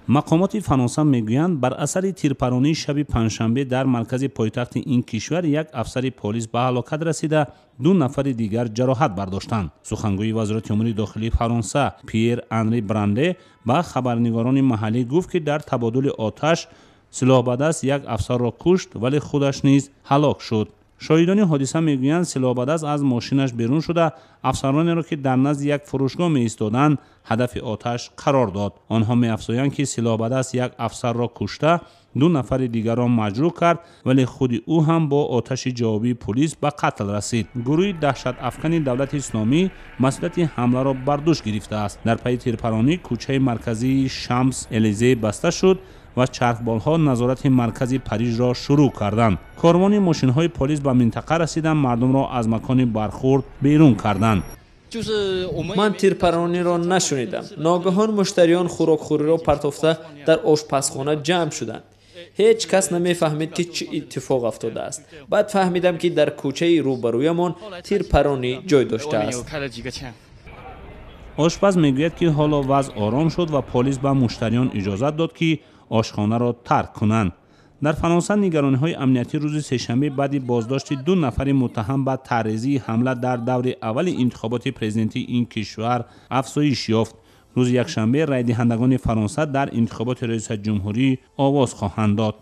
Мақомоти Фаронса мегӯянд, бар асари тирпаронии шаби панҷшанбе дар маркази пойтахти ин кишвар як афсари полис ба ҳалокат расида, 2 нафари дигар ҷароҳат бардоштанд. Сухангӯи Вазорати умури дохилии Фаронса Пьер Анри Бранде ба хабарнигорони маҳаллӣ гуфт, ки дар табодули оташ силоҳбадаст як афсарро кушт, вале худаш низ ҳалок шуд. Шоҳидони ҳодиса мегӯянд, силоҳбадаст аз мошинаш берун шуда, афсаронеро, ки дар назди як фурӯшгоҳ меистоданд, ҳадафи оташ қарор дод. Онҳо меафзоянд, ки силоҳбадаст як афсарро кушта, 2 нафари дигарро маҷрӯҳ кард, вале худи ӯ ҳам бо оташи ҷавобии полис ба қатл расид. Гурӯҳи даҳшатафкани Давлати Исломӣ масъулияти ҳамларо бар дӯш гирифтааст. Дар пайи тирпаронӣ кӯчаи марказии Шамс Элизе баста шуд ва чархболҳо назорати маркази Парижро шурӯъ карданд. Корвони мошинҳои полис ба минтақа расиданд, мардумро аз макони бархӯрд берун карданд. Ман тирпарониро нашунидам. Ногаҳон муштариён хӯрокхӯриро партофта дар ошпазхона ҷамъ шуданд. Ҳеҷ кас намефаҳмид, ки чӣ иттифоқ афтодааст. Баъд фаҳмидам, ки дар кӯчаи рӯбарӯямон тирпаронӣ ҷой доштааст. Ошпаз мегӯяд, ки ҳоло вазъ ором шуд ва полис ба муштариён иҷозат дод, ки ошхонаро тарк кунанд. Дар Фаронса нигарониҳои амниятӣ рӯзи сешанбе баъди боздошти 2 нафари муттаҳам ба таррезии ҳамла дар даври аввали интихоботи президентии ин кишвар афзоиш ёфт. Рӯзи якшанбе райдиҳандагони Фаронса дар интихоботи раёсатҷумҳурӣ овоз хоҳанд дод.